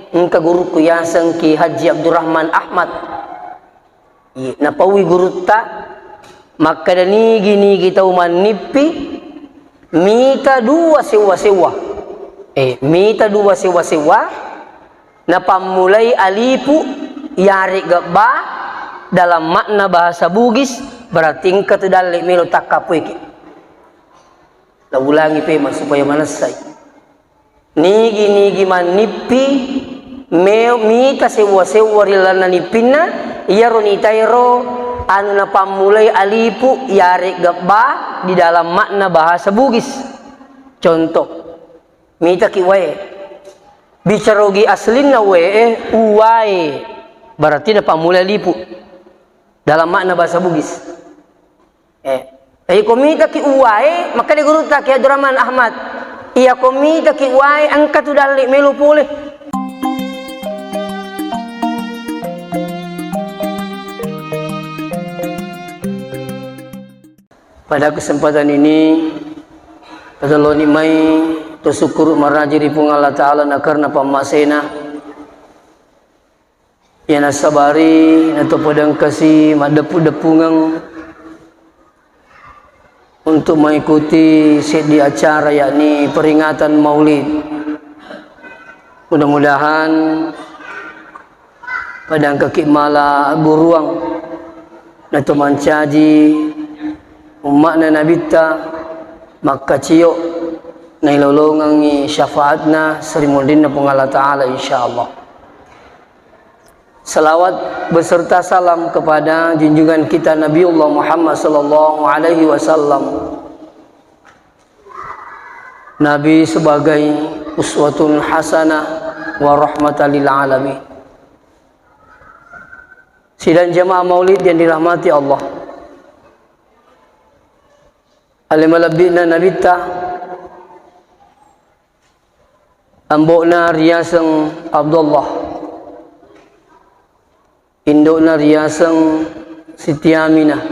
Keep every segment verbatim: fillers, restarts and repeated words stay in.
Engka guruku yaseng Ki Haji Abdurrahman Ahmad. Iya, napaui gurutta, makkeda, nigi-nigi tau mannippi, mita dua sewwa-sewwa. Eh, mita dua sewwa-sewwa, napammulai alifu, yaregga ba, dalam makna bahasa Bugis, berarti engka tu dalle melo takkapoiki. La ulangi pemeng supaya manessai. Nigi-nigi mannippi, me-, mita sewwa-sewwa ri lalenna nippinna, iyaro nitaero anu napammulai alifu, yaregga ba di dalam makna bahasa Bugis. Contoh, mitaki wae. Bicara Ogi aslinna wae, uwae. Berarti napammulai alifu dalam makna bahasa Bugis. Eh, iyako mitaki uwae, makkeda gurutta Ki Abdurrahman Ahmad, iyako mitaki uwae, engka tu dalle melo pole. Pada kesempatan ini, patelloni mai to sukkuru maraji ri Puang Allah Ta'ala na karena pammasena. Iya nassabari, natopodengkasi maddeppu-deppungeng untuk mengikuti seddi acara, yakni peringatan Maulid. Mudah-mudahan padangkaki mala agguruang nato mancaji umma'na Nabitta makkacio nailolongengngi syafaatna seri munrinna Puang Allah Ta'ala, insyaallah. Salawat beserta salam kepada junjungan kita Nabiullah Muhammad sallallahu alaihi wasallam. Nabi sebagai uswatun hasanah wa rahmatan lil alamin. Sidang jamaah maulid yang dirahmati Allah. Ale malebbi'na Nabitta, ambo'na riaseng Abdullah, indo'na riaseng Siti Aminah.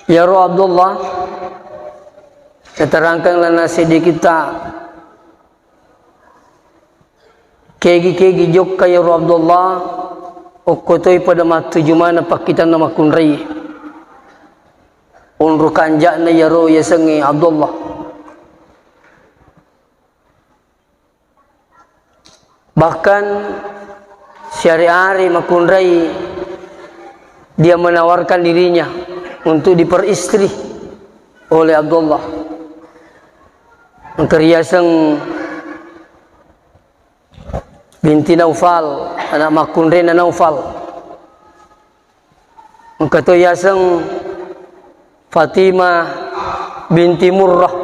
Iyaro Abdullah naterangkan lana sedikit ta Kegi-kegi jokka iyaro Abdullah, okko toi pada mattuju maneng pakkitanna makkunrai. Onro kanja'na iyaro yasengnge Abdullah. Bahkan siare-are makkunrai dia menawarkan dirinya untuk diperistri oleh Abdullah. Engka riaseng binti Naufal, anak makkunrainna Naufal. Engka to yaseng Fatimah binti Murrah.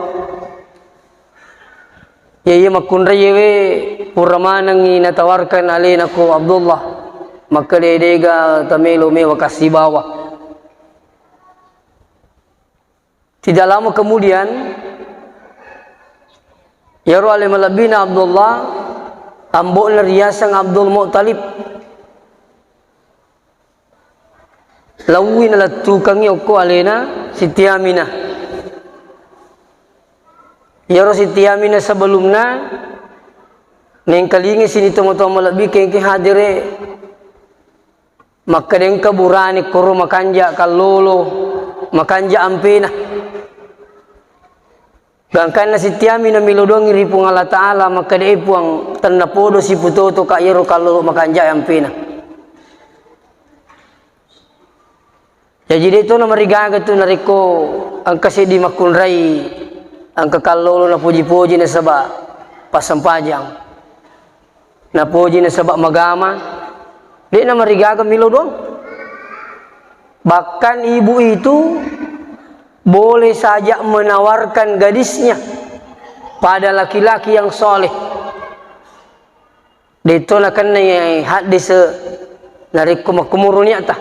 Iya, iya makkunrai yewe pura manengngi natawarkan alena ko Abdullah. Makkeda dega tamelo mewa kassibawa. Tidak lama kemudian, iyaro ale malebbina Abdullah, ambo'na riaseng Abdul Muttalib, laowi nalettukengngi okko alena Siti Aminah. Iyaro Siti Aminah sebelumna naengkalingai sining tomatoa malebbi kengke hadere. Makkeda engka burane koro makanja kallolo, makanja ampena. Gangkanna Siti Aminah melo doangngi ri Puang Allah Ta'ala, makkeda, "E Puang, tennapodo siputotoka iyaro kallolo makanja ampena." Jaji, de to namarigaga tu narekko engka seddi makkunrai, engka kallolo napoji-poji nasaba passempajang. Napoji nasaba magama, de namarigaga melo doang. Bahkan ibu itu boleh saja menawarkan gadisnya pada laki-laki yang soleh. De to nakennai haddese narekko makkumuru niatta.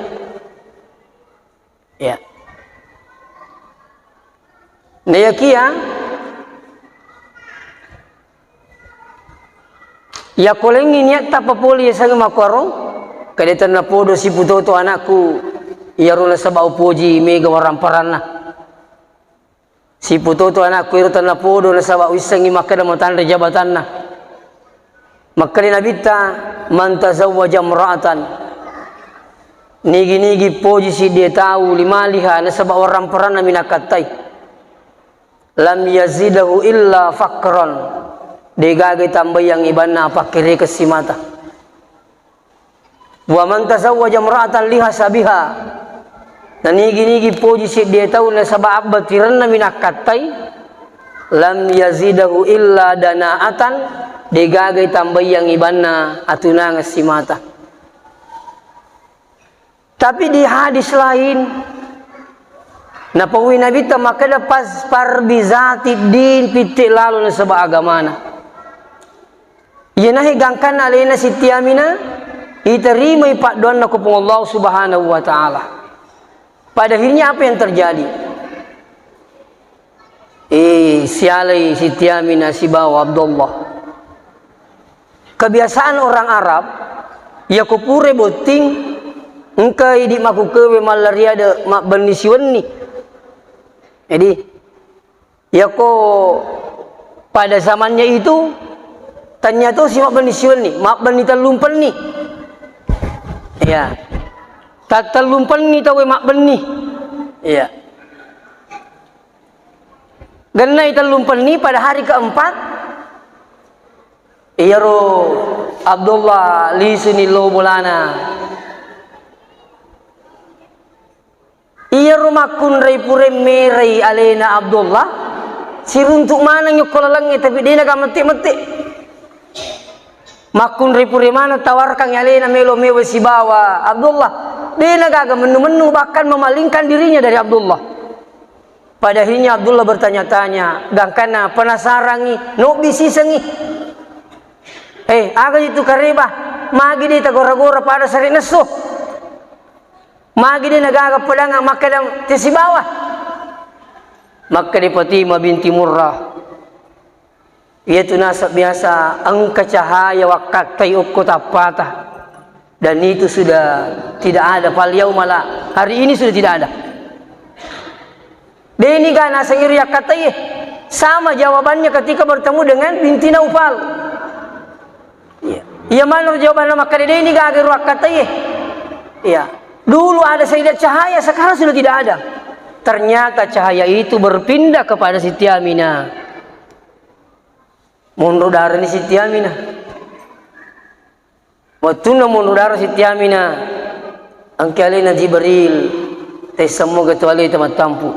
Ya. Nayakia, yakolengngi niatta papole yasengnge makkuaro, kade tennapodo siputoto anakku, iyaro nasaba upoji mega waramparanna. Siputoto anakku ero tennapodo nasaba wissengngi makkeda matanre jabatanna. Makkeda Nabitta, "Man tazawwaja imra'atan," nigi-nigi poji siddi tau, "limaliha," nasaba warang-paranna minakkattai, "lam yazidahu illa faqran," degaga tambaiang ibanna pakkerekeng simata. "Wa man tazawwaja imra'atan lihasabiha," nanigi-nigi poji siddi tau nasaba abbatirenna minakkattai, "lam yazidahu illa dana'atan," degaga tambaiang ibanna atunangeng simata. Tapi di hadis lain, napaui Nabitta makkeda, "Fasfar bizatid din," pitte lalo nasaba agamana. Iyanahe gangkanna alena Siti Aminah, iterimai paddoanna ko Puang Allah Subhanahu wa Ta'ala. Pada akhirnya apa yang terjadi? Eh, sialai Siti Aminah sibawa Abdullah. Kebiasaan orang Arab, yako pura botting, engka idi makkukewe mallariade mabbenni siwenni. Jadi, yako pada zamannya itu, tanya tu si mabbenni siwenni, mabbenni tellumpenni. Ya. Tattellumpenni tawe mabbenni. Ya. Gennai tellumpenni pada hari keempat, iyaro Abdullah lisuni lo bolana. Iyaro makkunrai pura merai alena Abdullah, siruntuk maneng yokko lalengnge, tapi de naga mette-mette. Makkunrai pura maneng tawarkang alena melo mewa sibawa Abdullah. De nagaga mennu-mennu, bahkan memalingkan dirinya dari Abdullah. Pada akhirnya Abdullah bertanya-tanya, gangkanna penasarangi, nobbi sisengi. Eh, aga itu kareba? Magi de tagora-gora pada sare nesso? Magi de nagaga pedang makkeda tesibawa? Makkeda Fatimah binti Murrah, iyatu nasab biasa engka cahaya wakkattai okko tappata. Dan itu sudah tidak ada. Fal yaumala, hari ini sudah tidak ada. Deni ga naseng iri akkataiye. Sama jawabannya ketika bertemu dengan binti Naufal. Iya. Iya, manur jawabanna makkeda deni gaga ro akkataiye. Iya. Dulu ada saja cahaya, sekarang sudah tidak ada. Ternyata cahaya itu berpindah kepada Siti Aminah. Monro darani Siti Aminah. Wettunna monro dara Siti Aminah, engka alena Jibril, taissemmoga tu aleta mattampu,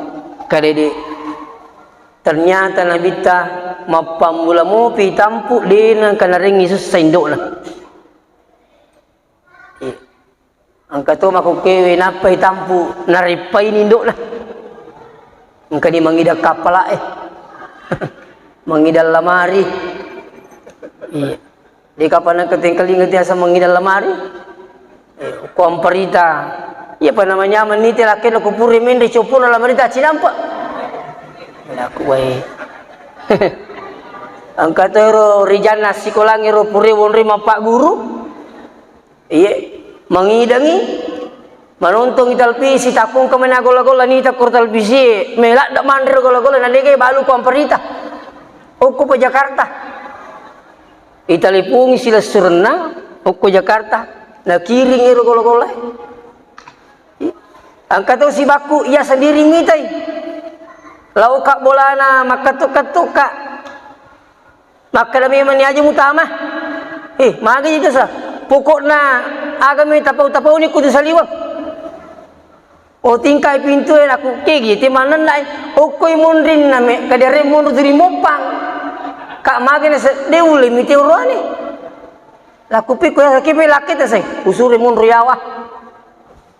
kadede. Ternyata Nabitta mappammula mopi tampu, de nengka narengngi sussa indo'na. Iya. Engka to makkukkewe nappai tampu, nareppaini indo'na. Engkani mangidang kappala'e. Mangidang lamari. Iya. De kapang engka tengkalinga tiasa mangidang lamari. Eh, ko amparita. Iya pa namanya menite lakkena ko pura menre copona lamarita cinampa. Laku wae. Engka to ero rijanna sikolangnge ro pura wonroi mappagguru. Iye, mangidangi, manontongi televisi, takkongka mena golla-golla nita koro televisi, meladda manre golla-golla, na degai balu ko amparita. Okko pa Jakarta. Itelepongi silessurenna, okko Jakarta, nakiring ero golla-golla. Engka to sibakku, iya sendiri mitai. Lauka bolana, makkattu-kattuka. Makkeda memang ni aja mutama. Eh, magi itu sa. Pokokna agami tapau-tapauni kutu saliweng. Oh, tingkai pintu e, aku kegi te manenna e. Okkoi munrinna me, kadere munru turi moppang. Kak magi na sedde ulle mi te uruane. Laku pikku ya kebe lakke te sai. Usure munru yawa.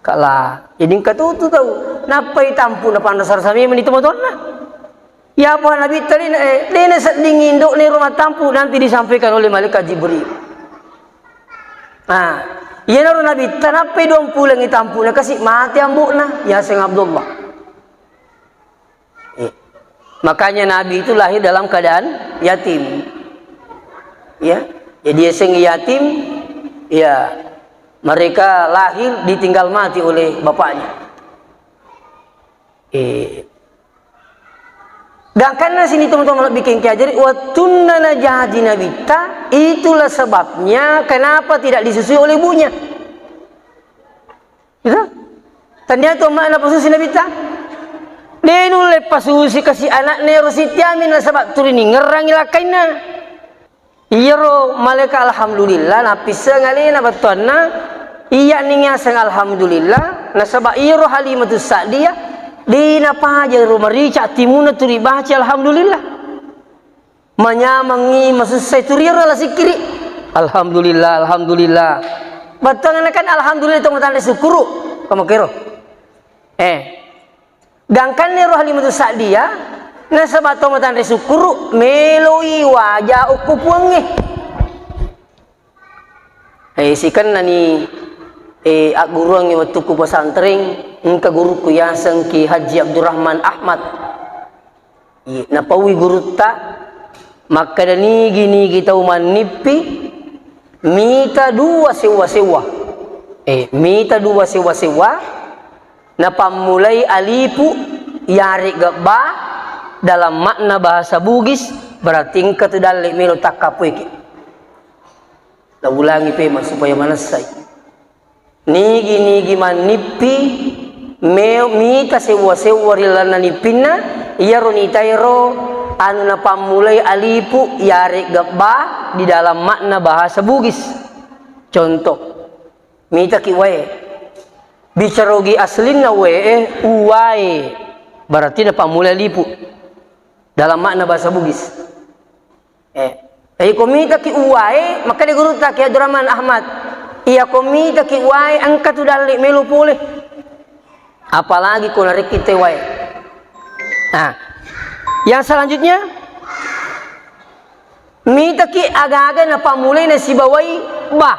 Kala, jadi engka tutu tau. Nappai tampu na panrasa-rasa memang itu motonna. Iyapa Nabitta de na, eh, de nasedding indo'na ero mattampu, nanti disampaikan oleh malaikat Jibril. Nah, iyanaro Nabitta nappai duang pulengngi tampu'na kasi mate ambo'na, yaseng Abdullah. Eh, makanya Nabi itu lahir dalam keadaan yatim. Ya, jadi yaseng yatim, ya mereka lahir ditinggal mati oleh bapaknya. Eh, Gangkanna sini teman-teman lebih kengki ajari, wettunna najaji Nabitta, itulah sebabnya kenapa tidak disusui oleh ibunya. Gitu? Tania tu makna pasusi Nabitta. De nulle pasusi kasi anakna ero Siti Aminah nasaba tuli ningerrangi lakkainna. Iyaro malaika alhamdulillah, nappisseng alena battuanna, iya ningaseng alhamdulillah, nasaba iyaro Halimatus Sa'diyah, de napaja ro marica timuna tuli baca alhamdulillah. Manyamengngi masussai turi ro ala sikkiri. Alhamdulillah, alhamdulillah. Battuanna kan alhamdulillah to matanre sukkuru. Kamakero. Eh. Gangkanna ero Halimatus Sa'diyah, nasaba to matanre sukkuru, meloi waja okko puangnge. Eh, sikennani, eh, agguruangngi wettukku pesantren, engka gurukku yaseng Ki Haji Abdurrahman Ahmad. Iya, napaui gurutta, makkeda nigi-nigi tau mannippi, mita dua sewwa-sewwa. Eh, mita dua sewwa-sewwa, napammulai alifu, yaregga ba, dalam makna bahasa Bugis, berarti engka tu dalle melo takkappoiki. Naulangi pemeng supaya manessai. Nigi-nigi mannippi, me-, mita sewwa-sewwa ri lalenna nippinna, iyaro nitaero anu napammulai alifu, yaregga ba di dalam makna bahasa Bugis. Contoh, mitaki wae. Bicara ogi aslinna wae, uwae. Berarti napammulai alifu. Dalam makna bahasa Bugis. Eh, iko mitaki uwae, makkeda gurutta Ki Abdurrahman Ahmad, iya ko mitaki uwae, engka tu dalle melo pole. Apalagi ko narekki te wae. Nah, yang selanjutnya, mitaki aga-aga napammulai nasibawai ba.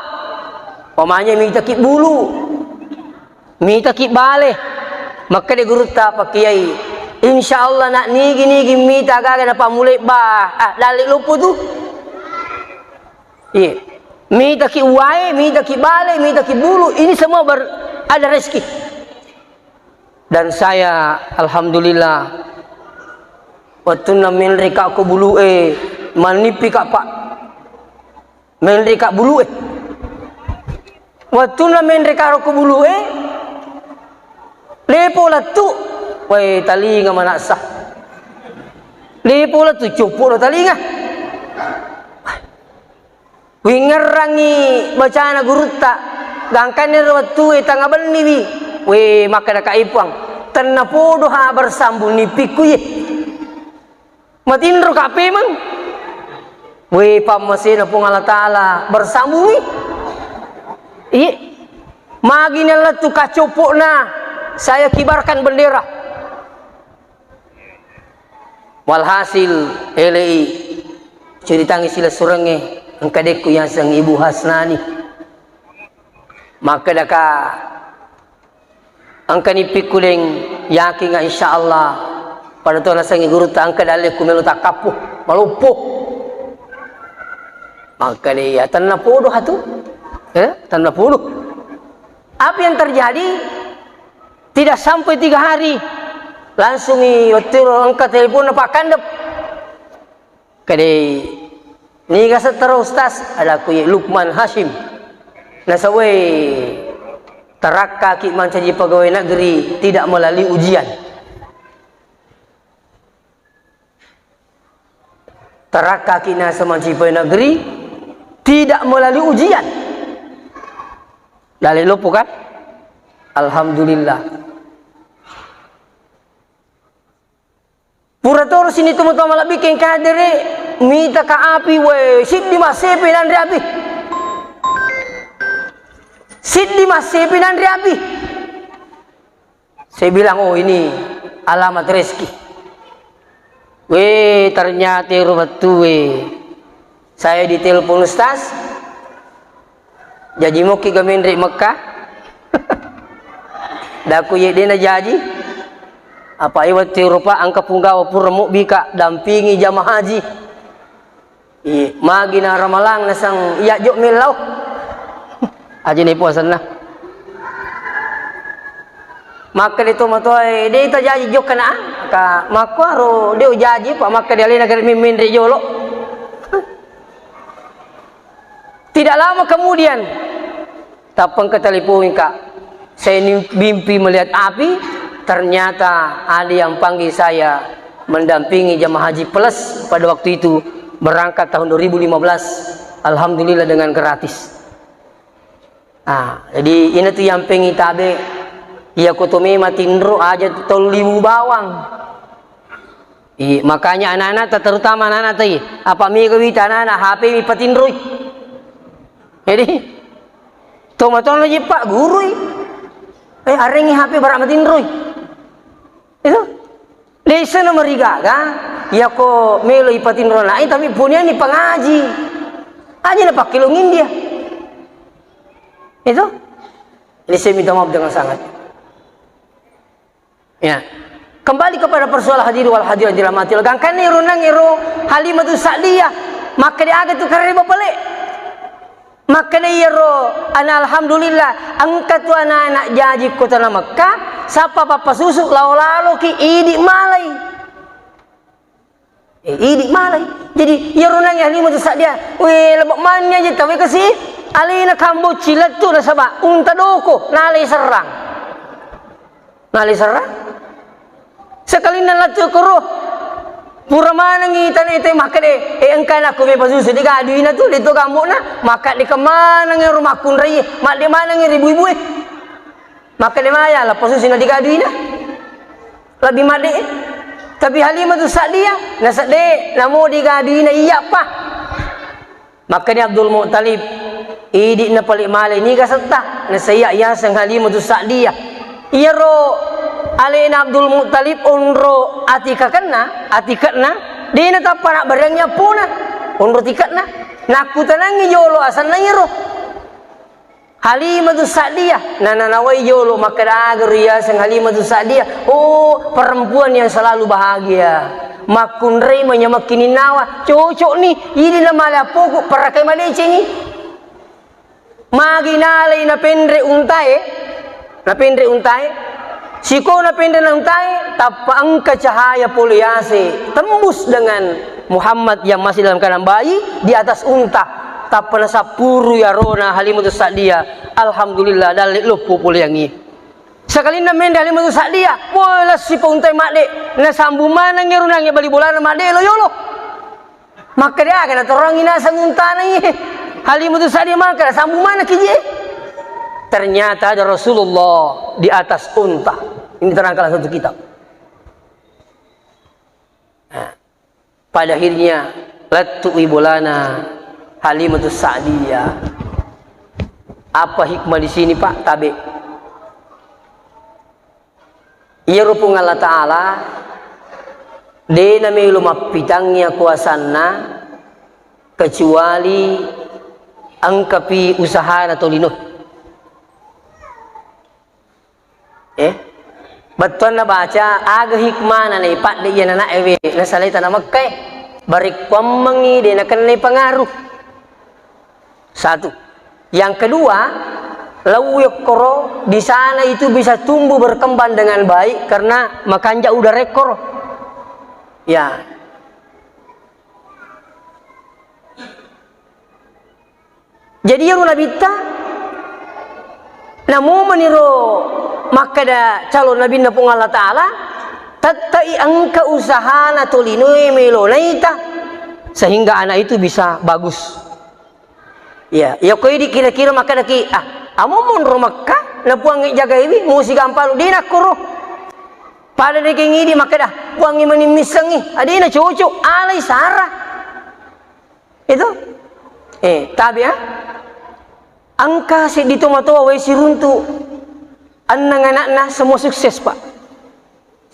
Umpamanya mitaki bulu. Mitaki bale. Makkeda gurutta Pak Kiai, insya Allah nak nigi-nigi mita gaga napammulai ba, ah, dalle loppo tu. Iya. Mitaki uwae, mitaki bale, mitaki bulu, ini semua ber-, ada rezeki. Dan saya, alhamdulillah, wettunna menre ka ko bulu e, manippi ka, Pak. Menre ka bulu e. Wettunna menre ka ro ko bulu e, lepo lettu, wae talinga manassa. Lepo lettu, coppo lo talinga. Wingerrangi bacana gurutta, gangkanna ro wettue tangnga benniwi, we, makkeda ka ipuang, tennapodo ha bersambung nippikku ye. Matinro ka pemeng. We, pammasena Puang Allah Ta'ala bersambungi. Iye. Magi nalettu kacoppo'na, saya kibarkan bendera. Walhasil, elei ceritangi silessurengnge, engka dekku yaseng Ibu Hasnani. Makkedaka, engka nippikku deng, yakinga insyaallah, pada to nasengi gurutta engka dallekku melo takkappo, maloppo. Makkeda iya, tennapodo hatu? Eh, tennapodo. Apa yang terjadi? Tidak sampai tiga hari, langsungi wettiro engka teleponna Pak Kandep. Kedai, niga settero Ustaz? Ada ku ye Lukman Hashim. Nasawai tarakkaki mancaji pegawai negeri tidak melalui ujian. Tarakkaki naseng mancaji pegawai negeri tidak melalui ujian. Dalle loppo kan? Alhamdulillah. Pura toro sini tomatoa malebbi keng kadere, mita ka api, we, siddi massepe nanre api. Siddi massepe nanre api. Saya bilang, "Oh, ini alamat rezeki." Weh, ternyata ero wettue saya ditelepon Ustaz, jaji mokki ga menre Mekah? Daku ye dena jaji. Apa e wettu ero, Pak, engka punggawa pura mobbi ka dampingi jamaah haji. Iye, magi na ramalang naseng iya jo mellau. Aja ni puasanna. Makkeda tomatoae, de tajaji jokka na. Ka makkuaro de' ujaji pa makka di alena gare' memmenre' jolo'. Tidak lama kemudian, tappa engka telepon, Kak. Saya ni-, mimpi melihat api, ternyata ada yang panggil saya mendampingi jamaah haji plus pada waktu itu berangkat tahun dua ribu lima belas. Alhamdulillah dengan gratis. Ah, jadi ina tu yang pengi tabe, iya ko to mema tinro aja tolliwu bawang. I, makanya anak-anak ta-, terutama anak-anak tadi, apa mega wita anak-anak H P mi patinroi. Jadi, to matona ji Pak gurui. Eh, arengi H P bara matinroi. Itu. Desa na marigaga, iya ko melo ipatinro anak, tapi puniani pangaji. Aja na pakkelongin dia. Itu. Ini saya minta maaf dengan sangat. Ya. Kembali kepada persoalan hadirin wal hadirat dirahmati Allah. Gangkanna ero nang ero Halimatus Sa'diyah. Makkeda aga tu kareba pale. Makkeda iyaro ana, alhamdulillah, engka tu anak-anak jaji kotana Mekka, sappa pappasusu lao laloki idi malai. Eh, idi malai. Jadi, iyaro nangnge Halimatu Sa'diyah, we, lebok manni aja tawwe kasi, alena kambocci lettu nasaba unta doko, nalai serrang. Nalai serrang. Sekalinna lettu koro. Pura manengi tane te makkede, eh, engka nakku me pasusu de gaduina tu, de to gambokna, makkade kemanengi ro makkunrai, madde manengi ribu-ibue. Makkeda maya, lappa susi na digaduina. Lebbi madde. Tapi Halimatu Sa'diyah, nasedde, namo digaduina iyappa. Makkeda Abdul Muttalib, idi na pale male niga setta, nasaiya yaseng Halimatu Sa'diyah. Iyaro alena Abdul Muttalib onro atikakenna, atikekna, dena tappa nabbareangngi appona, onro tikekna. Nakkutanangngi jolo asenna iyaro. Halimatu Sa'diyah, nananawai jolo makkeda aga riyaseng Halimatu Sa'diyah. Oh, perempuan yang selalu bahagia. Makkunrai manyameng kininnawa, cocok ni, idi na male appoku, parakai madecengi. Magi nalai napenre untae, napenre untae, siko napenre na untae, tappa engka cahaya pole yase, tembus dengan Muhammad yang masih dalam keadaan bayi di atas unta. Tappa nasappuru yarona Halimatu Sa'diyah. Alhamdulillah, dalle loppo poleangngi. Sakalinna menre Halimatu Sa'diyah, boy, lessi pa untai madde, nasambung maneng ero nangnge bali bolana madde lo yolo. Makkeda aga natorangi naseng untana iye. Halimatu Sa'diyah makkeda sambung maneng ki je. Ternyata ada Rasulullah di atas unta. Ini terang dalam satu kitab. Nah, pada akhirnya lettu'i bolana Halimatu Sa'diyah. Apa hikmah di sini, Pak? Tabe. Iyaro Puang Allah Ta'ala de namelo mappitangngi akuasanna kecuali engkapi usahana tolino. Eh? Bettuanna baca, aga hikmana naipadde iya nanaewe nasalai tana Mekkae. Barekkuammengngi de nakennai pengaruh. Satu. Yang kedua, lau yokkoro di sana itu bisa tumbuh berkembang dengan baik karena makanja udara ekkoro. Ya. Jadi iyaro nabitta, namomeniro makkeda calon nabinna Puang Allah Ta'ala, tette'i engka usahana tolinoe melo naita, sehingga anak itu bisa bagus. Ya, iya ko idi kira-kira makkedaki, ah, amo monro Mekka, na Puangnge jagaiwi, musi gampalu, de nakkoro. Pada dekeng idi makkeda, Puangnge mani missengi, adena cocok, alai sara. Itu? Eh, tabe, ah? Engka seddi tomatoa wae siruntu. Enneng anakna semua sukses, Pak.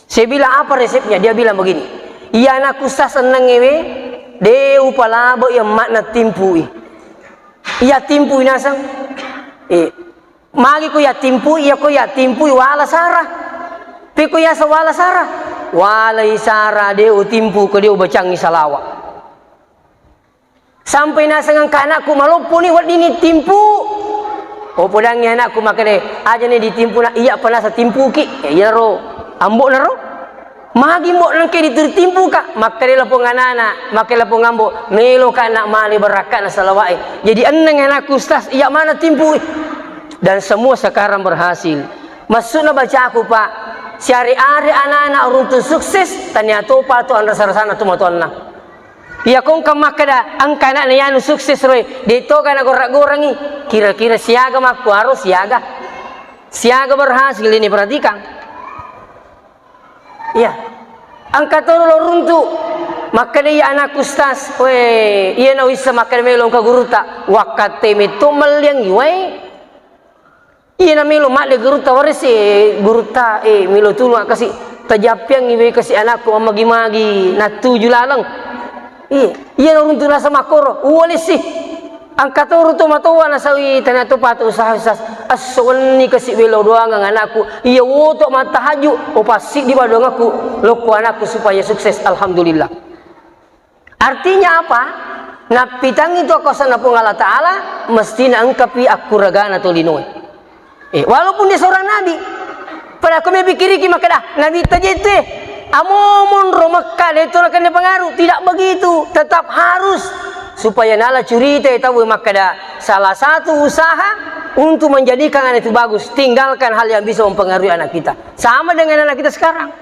Saya bilang, "Apa resepnya?" Dia bilang begini, "Iya anakku sas enneng ewe, de upalabo iya makna timpui. Iya timpui naseng. Eh, magi ko iya timpui, iya ko iya timpui wala sara. Pe ko iya sewala sara. Walai sara de utimpu ko de ubacangi salawa." Sampai naseng engka anakku malopponi weddinni timpu. Oh, podangngi anakku makkeda, "Ajani ditimpu, Nak, iya penasa timpuki." Ya, iyaro ambo'na ro. Magi mbo nengke dituri timpuka, makkeda lapong anana, makkeda lapong ambo, meloka nak male barakkana salawa'e. Jadi enneng anakku, Ustaz, iya mana timpui? Dan semua sekarang berhasil. Maksudna bacaku, Pak, siare-are anana uruntu sukses, tania topa tu anrasa-rasana tu matoanna. Iya kongka makkeda engka anakna yanu sukses roe, de toga na gorang-gorangi. Kira-kira siaga makkuaro, siaga? Siaga berhasil ini, perhatikan. Iya. Engka toro lo runtu. Makkeda iya anakku, Ustaz, we, iya na wissa makkeda melo engka gurutta. Wakkatte metto melliang iwae. Iya na melo madde gurutta waresi, gurutta, eh, melo tulung kasi. Tajappiang iwe kasi anakku, ammagi-magi, natuju laleng. Iya, iya na runtu nasa makkoro, uwalessi. Engka toro to matoa nasawi tania to patu usaha, Ustaz. Esso wenni kasi belo doangang anakku. Iya woto mattahaju, o passiddi badoangakku, lokko anakku supaya sukses. Alhamdulillah. Artinya apa? Nappitangngi tu akuasanna Puang Allah Ta'ala, mestina engkapi akkuragana tolinoe. Eh, walaupun dia seorang nabi, pada ko mepikkiriki makkeda, "Ah, nabi tajettu, eh, amo monro Mekka, de to nakenna pengaruh." Tidak begitu, tetap harus supaya nala curita tau makkeda salah satu usaha untuk menjadikan anak itu bagus, tinggalkan hal yang bisa mempengaruhi anak kita. Sama dengan anak kita sekarang.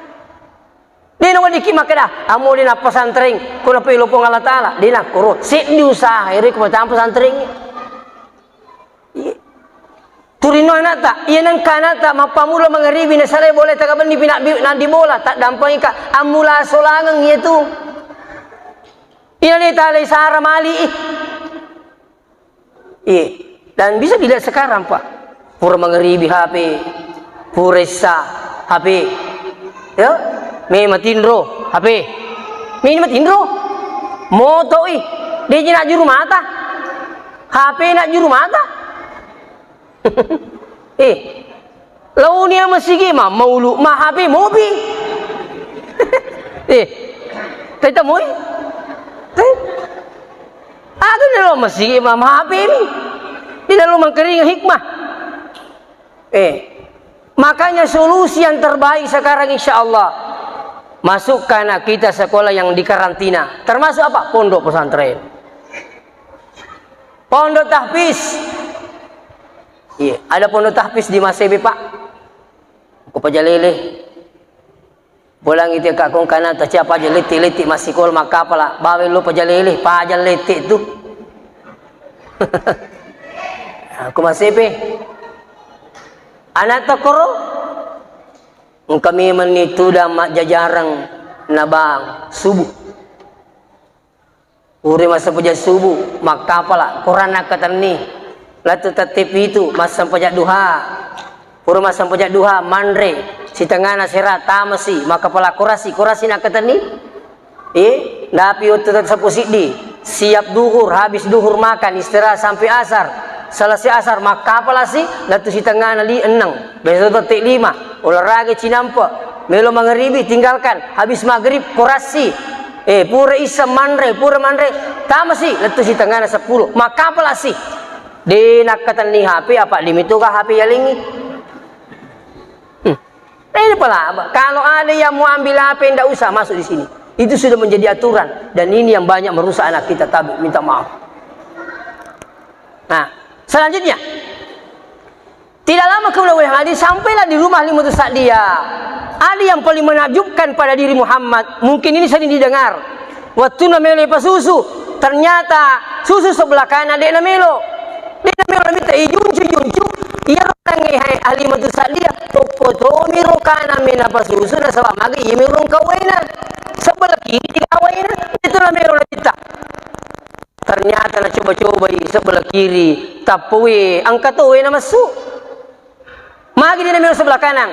De naweddikki makkeda, "Amo de nappa santreng, ko napelo Puang Allah Ta'ala." De nakkoro, seddi usaha ero ko macampa santreng. Iya. Turino anakta, iya nengka anakta, mappamula mangaribi nasalai bola taga benni pina bi-, nandi bola, taddampengika, ammula solangeng iya tu. Ina de talai sara mali i. Iya. Dan bisa dilihat sekarang, Pak. Pura mangaribi H P, pura issa H P. Ya, me matinro H P. Me ini matinro. Moto i. De ji nak juru mata. H P nak juru mata. Eh, launi masigi ma maulu ma H P mopi. Eh, taitamoi. Eh. Aga nalo masigi ma H P mi. Di dalam mangkering hikmah. Eh. Makanya solusi yang terbaik sekarang insya Allah masukkan anak kita sekolah yang di karantina. Termasuk apa? Pondok pesantren. Pondok tahfiz. Iya, ada pondok tahfiz di Masebe, Pak. Ko Pajalele. Bolang itu ka kong kana tacia paja lette-lette massikola makkapala. Bawa lo Pajalele, paja lette tu. Aku Masebe. Anak tokoro. Engka memang ni tudang majjajarang nabang subuh. Pura massempajang subuh, makkapala, Quran nakkatenni. Lettu tette pitu, massempajang duha. Pura massempajang duha, manre, sitengana sera, tamasi, makkapala korasi, korasi nakkatenni. Eh, napi wettu tette seppulo siddi, siap duhur, habis duhur makan, istirahat sampai asar. Selesai asar, makkapalasi, lettu sitengana li enneng. Besok tette lima, olahraga cinampe, melo mangaribi, tinggalkan, habis maghrib, korasi. Eh, pura isa manre, pura manre, tamasi, lettu sitengana seppulo, makkapalasi. De nakkatenni H P, apa limi toga H P yalengi. Hmm. Ini pelaba. Kalau ada yang mau ambil H P, ndak usah masuk di sini. Itu sudah menjadi aturan. Dan ini yang banyak merusak anak kita, tabi, minta maaf. Nah, selanjutnya. Tidak lama kemudian oleh Halimah, sampailah di rumah Halimah Sa'diyah. Ada yang paling menakjubkan pada diri Muhammad. Mungkin ini sering didengar. Wettunna melo ipasusu, ternyata susu sebelah kanan de' namelo. De' namelo, minta ijuncu-juncu. Iyaro nangnge hai Halimatu Sa'diyah, tokko tomiro kanan me napasusu, nasaba magi iyami urung kawena. Sebelah kiri digawena, itu namelo nabitta. Ternyata nacoba-cobai sebelah kiri, tappa we, engka to we namassu. Magi de' namelo sebelah kanan.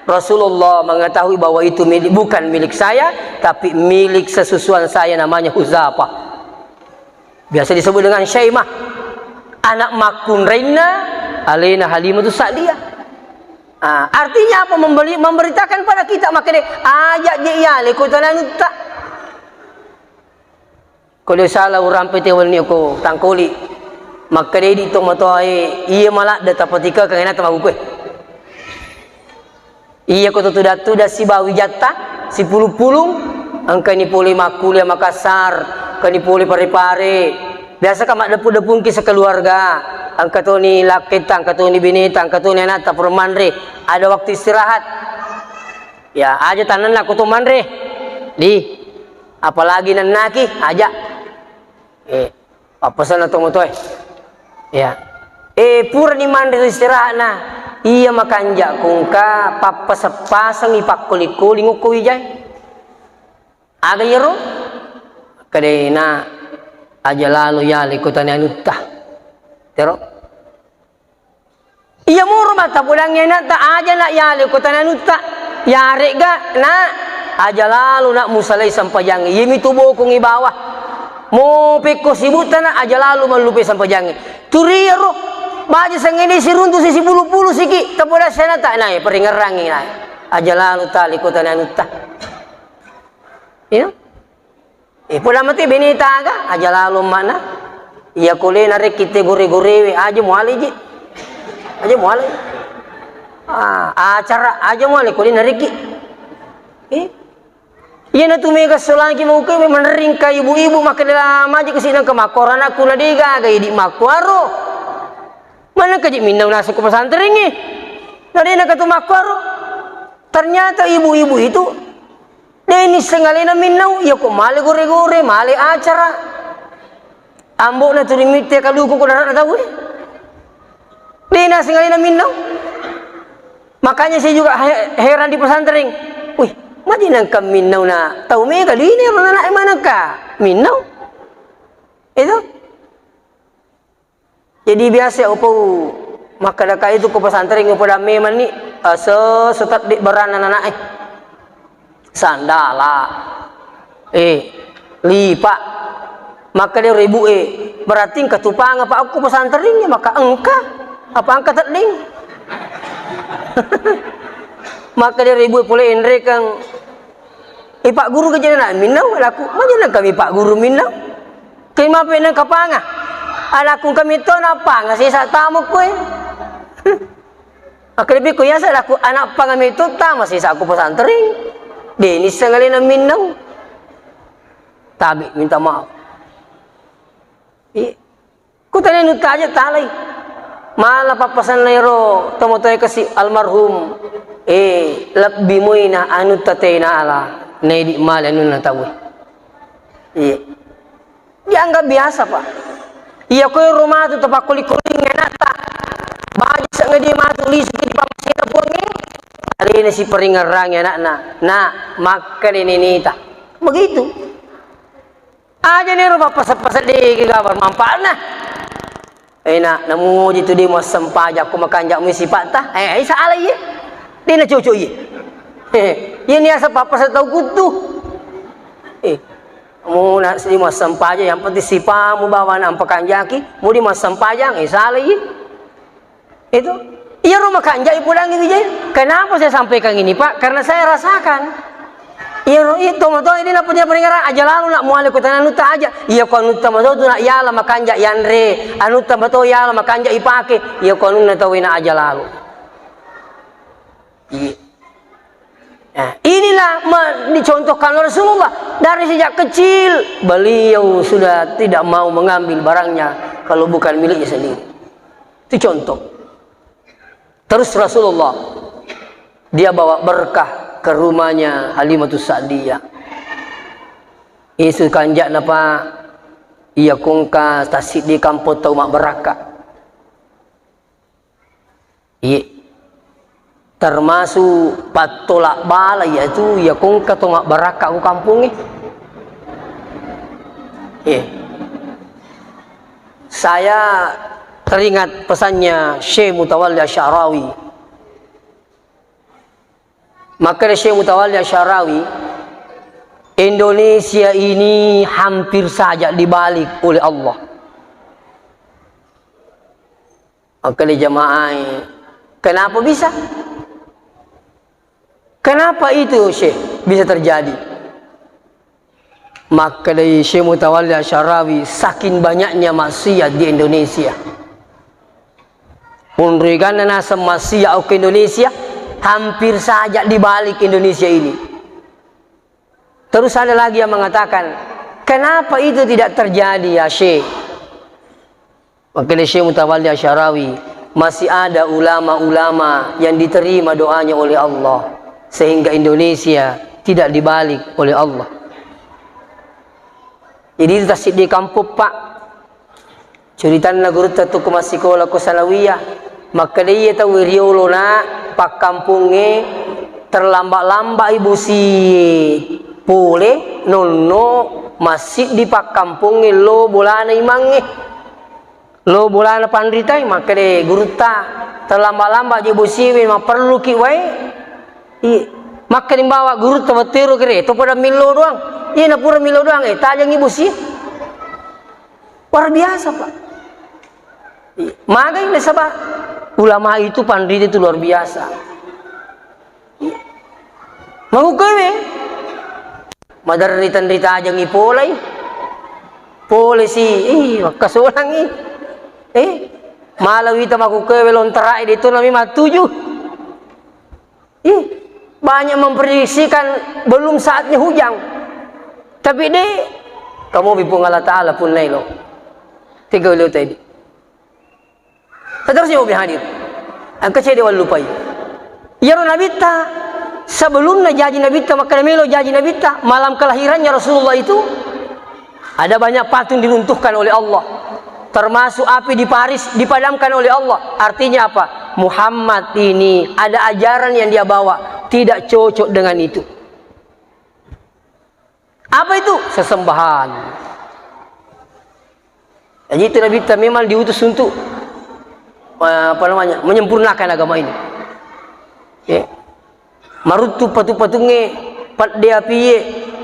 Rasulullah mengetahui bahwa itu milik, bukan milik saya, tapi milik sesusuan saya namanya Huzafah. Biasa disebut dengan Syaimah. Anak makkunrainna alena Halimatus Sa'diyah. Ah, artinya apa? Memberi, memberitakan pada kita, makkeda, aja' je' iyale ko tananutta. Ko de' sala urampe te wenni ko tangkoli. Makkeda idi' tomatoae, iya maladde' tapatikekeng enata makkukue. Iya ko tuda-tuda sibawa wijatta, Sipulung-pulung, engkani pole makkuliah Makassar, engkani pole Pare-Pare. Biasa ka maddepu-depungki sekeluarga, engka toni lakketta, engka toni beneta, engka toni anatta, pura manre. Ada waktu istirahat. Ya, aja tanenna ko to manre. Di, apalagi nennaki, aja. Eh, pappasenna to motoe. Ya. Eh, purani manre ri istirahatna. Iya makanja kungka pappaseng-pasengi pakkoli-koling okko wijai. Aga iyaro? Kadena aja lalo yale ko tane anutta. Tero? Iya moro mattapodangngi anatta, aja nak yale ko tane anutta. Yaregga nak aja lalo nak musalai sampajang. Iyami tu bokong ibawa. Mo pekko sibutta nak aja lalo mallupe sampajang. Turiaro baja sangngede siruntu sisibulu-bulu siki tapoda sanata nae peringerangi nae. Aja lalo tali ko tane anutta. Iya. Eh, pola mate beneta aga, aja lalo mana. Iya kole narekki te gore-gorewe, aja muale ji. Aja muale. Ah, acara aja muale kole narekki. Eh. Iya na tu mega solangki mau ke menerringka ibu-ibu makkeda maja kasi nang ke makkuaro anakku na dega aga idi makkuaro. Mana kaji minnau naseng ko pesantrengnge. Na dena katu makkuaro. Ternyata ibu-ibu itu de' nisseng alena minnau, iya ko male gore-gore, male acara. Ambo'na tuli mitte kaluku ko dara'na tau e. De' naseng alena minnau. Makanya saya juga he-, heran di pesantren. Wih, magi nengka minnau na tau mega dini ro nana manengka minnau. Itu. Jadi biasa upau makkadaka itu ko pesantren upau damme manni, eh, se-, setedde beranna anak e. Sandala. Eh, lipa. Makkeda ro ibu e, berarti engka tupang apa aku pesantren ya, maka engka. Apa engka tedding? Makkeda ro ibu e pole enrekeng. Eh, Pak Guru, kejadian minnau, laku, magi nengka mi Pak Guru minnau. Kemape nengka panga. Alaku kami to na panga sesa tamu kue. Aku lebih ku yasa laku anak panga mi to tama sesa aku pesantren. De' nisseng alena minnau. Tabe minta maaf. Iya. Ku tane nutta aja talai. Mala pappasenna ero tomatoe kasi almarhum. Eh, lebbi muina anutta tena ala. Naidi male anunna tau. Iya. Dianggap biasa, Pak. Iya, ko ero matu tapakkoli-kolingi anakta. Baja sangadi matu lisuki di pammasena Puangnge. Alena siparingerrangi anakna. Nak, makkeda neneta. Begitu. Aja nero pappasa-pasa dege gabar manfaatna. Ena, namuji tu de' muassempajang ko makanja' mui sipatta. Eh, isa ala iye. De' na cocok iye. Iye ni asa pappasa tau kuttu. Eh, mu na seddi muassempajang, yang penting sipamu bawa na ampakanjaki, mu de' muassempajang, eh, sala iye. Itu. Iyaro makanjai pudangngi wijai. Kenapa saya sampaikan ini, Pak? Karena saya rasakan. Iyaro itu mato ini napa dia peringara aja lalu nak muale kutana anutta aja. Iya ko anutta mato tu nak yala makanja yanre. Anutta mato yala makanja ipake. Iya ko anunna tau ina aja lalu. Iya. Nah, inilah me-, dicontohkan oleh Rasulullah. Dari sejak kecil, beliau sudah tidak mau mengambil barangnya kalau bukan miliknya sendiri. Itu contoh. Terus Rasulullah, dia bawa berkah ke rumahnya Halimatus Sa'diyah. Isu kanja'na, Pak, iya kongka tassiddi kampong tau mabbarakka. Iya. Termasuk pattolak bala, yaitu iya kongka to mabbarakka ko kampongnge. Iya. Saya teringat pesannya Syekh Mutawalli Asy'arawi. Makkeda Syekh Mutawalli Asy'arawi, Indonesia ini hampir saja dibalik oleh Allah. Makkeda jamaah, kenapa bisa? Kenapa itu, Syekh, bisa terjadi? Makkedai Syekh Mutawalli Asy'arawi, saking banyaknya maksiat di Indonesia. Monroiganna naseng maksiat okko Indonesia, hampir saja dibalik Indonesia ini. Terus ada lagi yang mengatakan, "Kenapa itu tidak terjadi, ya Syekh?" Makkeda Syekh Mutawalli Asy'arawi, "Masih ada ulama-ulama yang diterima doanya oleh Allah, sehingga Indonesia tidak dibalik oleh Allah." Jadi, itu tassiddi kampung, Pak. Curitanna gurutta tu ko massikola ko sanawiyah, makkeda, "Iya tauwe riolo na pakkampongnge terlamba-lambai bosie pole nonno massiddi pakkampongnge lo bolana imangnge, lo bolana panritae." Makkeda gurutta, "Terlamba-lamba je bosiewe, mapperluki wae." Iya. Makkeda bawa gurutta, "Wettu ero kere to pada millo doang." Iya, napura millo doang, eh, tajengi bosie. Luar biasa, Pak. Iya. Magai nasaba ulama itu, panrita itu luar biasa. Iya. Makukkewe maderri tenri tajengi polai. Pole si, ih, makkasolangi. Eh, mala wita makukkewe lontarae de to nami mattuju. Ih, banyak memprediksikan belum saatnya hujan. Tapi de, kamu bi Puang Allah Ta'ala pun nailo. Tiga beliau tadi. Terus ya, hadir. Engka cede wallupai. Iyaro nabitta, sebelumna jaji nabitta, makkeda melo jaji nabitta, malam kelahirannya Rasulullah itu, ada banyak patung diruntuhkan oleh Allah. Termasuk api di Paris dipadamkan oleh Allah. Artinya apa? Muhammad ini ada ajaran yang dia bawa, tidak cocok dengan itu. Apa itu? Sesembahan. Jadi itu Nabi kita memang diutus untuk, eh, apa namanya, menyempurnakan agama ini. Ya. Maruttu patu-patungnge, padde apie,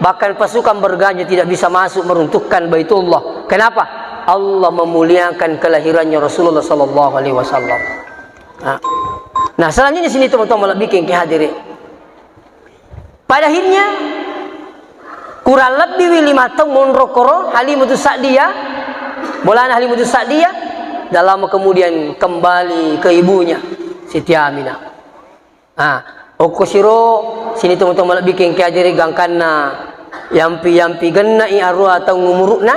bahkan pasukan bergajah tidak bisa masuk meruntuhkan Baitullah. Kenapa? Allah memuliakan kelahirannya Rasulullah sallallahu alaihi wasallam. Nah. Nah, selanjutnya sini teman-teman lebih ke hadiri. Pada akhirnya, kurang lebih lima tahun monro koro Halimatu Sa'diyah, bolana Halimatu Sa'diyah, dalam kemudian kembali ke ibunya, Siti Aminah. Ah, okko siro, sini teman-teman lebih ke hadiri gangkanna, yampi-yampi gennai arua tahun umurukna,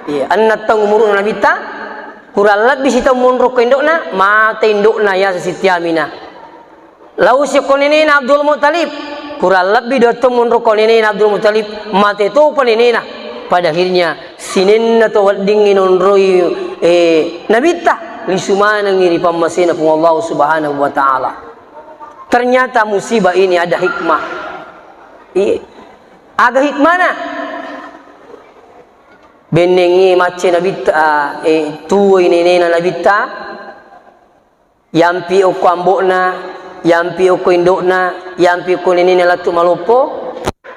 iya, enna tahun umurukna Nabitta, kurang lebih sitaung monro ko indokna, mate indokna ya Siti Aminah. Lao si ko nenena Abdul Muttalib, kurang lebih dua tahun monro ko nenena Abdul Muttalib, mate topa nenena. Pada akhirnya, sinenna to weddingngi nonroi, eh, Nabitta, lisu manengngi ri pammasena Puang Allah Subhanahu wa Ta'ala. Ternyata musibah ini ada hikmah. Iya. Aga hikmana? Bennengngi macce Nabitta, eh, tuwoi nenena Nabitta, yampi okko ambo'na, yampi okko indo'na, yampi okko nenena lettu maloppo,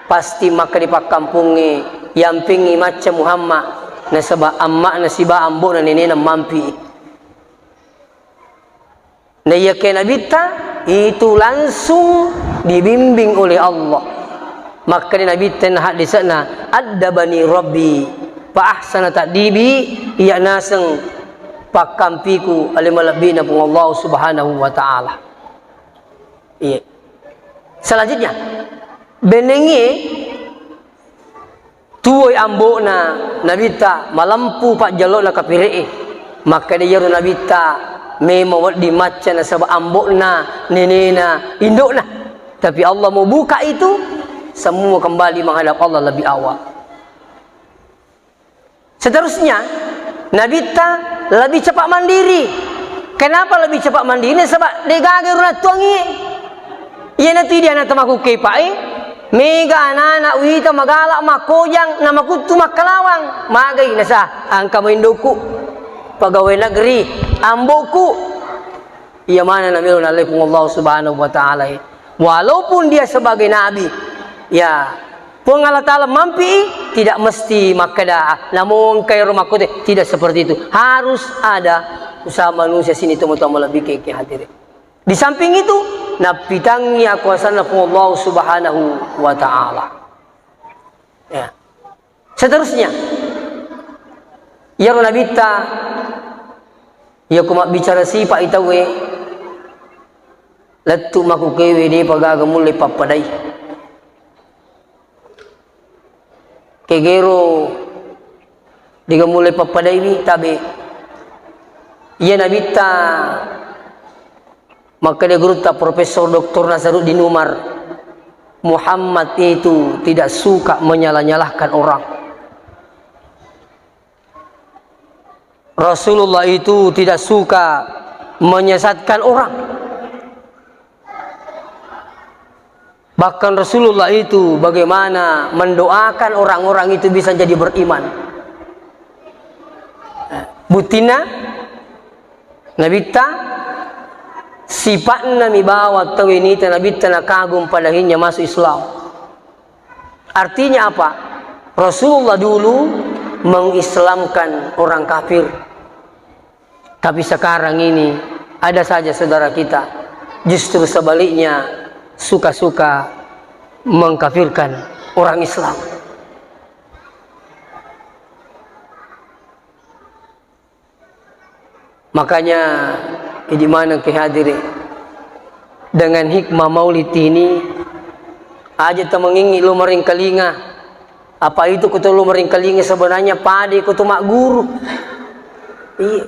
pasti makkeda pakkampongnge, yampingngi macca Muhammad, nasaba amma'na siba ambo'na nenena mampi. Naiyakia Nabitta itu langsung dibimbing oleh Allah. Makkeda Nabitta na haddese'na, "Addabani Rabbi fa ahsana ta'dibi," iya naseng pakkampiku ale malebbina Puang Allah Subhanahu wa Ta'ala. Iya. Selanjutnya, bennengnge tuwoi ambo'na Nabitta, malempu pajjallo'na kapire'e. Makkeda iyaro Nabitta memang wedding macca nasaba ambo'na, nenena, indo'na. Tapi Allah mau buka itu, semua kembali menghadap Allah lebih awal. Seterusnya, Nabitta lebih cepat mandiri. Kenapa lebih cepat mandiri? Sebab degaga runattuangngi. Iyanatu idi ana tamakukkepa'e, mega anana wita magala makkojang na makuttu makkalawang. Magai nasa, angka maindoku. Pegawai negeri, amboku. Iya mana namelo nallepung Allah Subhanahu wa Ta'ala. Walaupun dia sebagai nabi, ya, Puang Allah Ta'ala mampi, tidak mesti makkeda, "Ah, namo engkai ro makkote." Tidak seperti itu. Harus ada usaha manusia sini, teman-teman, lebih ke, ke hadirin. Di samping itu, napitangi akuasanna Puang Allah Subhanahu wa Ta'ala. Ya. Seterusnya, iyaro Nabitta, iya ko mabbicara sipa i tauwe, lettu makukewe depa gaga mulle pappadai. Egero diga mulai pappadaiwi tabe. Iya nabitta makkeda gurutta Profesor Doktor Nasaruddin Umar, Muhammad itu tidak suka menyala-nyalahkan orang. Rasulullah itu tidak suka menyesatkan orang. Bahkan Rasulullah itu bagaimana mendoakan orang-orang itu bisa jadi beriman. Buttina, Nabitta, sipa'na mi bawang tauwe nita Nabitta nakagum pada akhirnya masuk Islam. Artinya apa? Rasulullah dulu mengislamkan orang kafir. Tapi sekarang ini ada saja saudara kita justru sebaliknya suka-suka mengkafirkan orang Islam. Makanya, idi maneng ke hadiri, dengan hikmah maulid ini, aja temengingi lo meringkalinga. Apa itu kutu lo meringkalinga sebenarnya pada kutu magguru. Iya.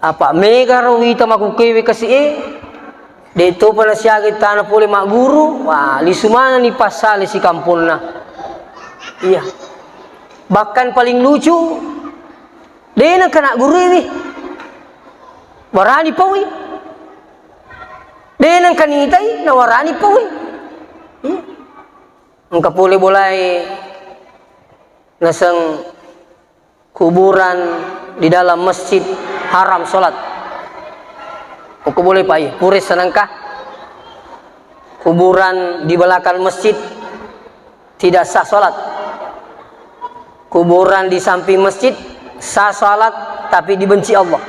Apa mega ro wita makukewe kasi e. De topa na siaga tana pole magguru. Wah, lisu mana ni pasale si kamponna. Iya. Bahkan paling lucu, de nengka na guru ini. Warani paui. De nengka nitai, na warani paui. Iya. Engka pole bolai naseng kuburan di dalam masjid haram sholat. Engka bolai pai, pure senengka kuburan di belakang masjid tidak sah sholat. Kuburan di samping masjid sah sholat, tapi dibenci Allah.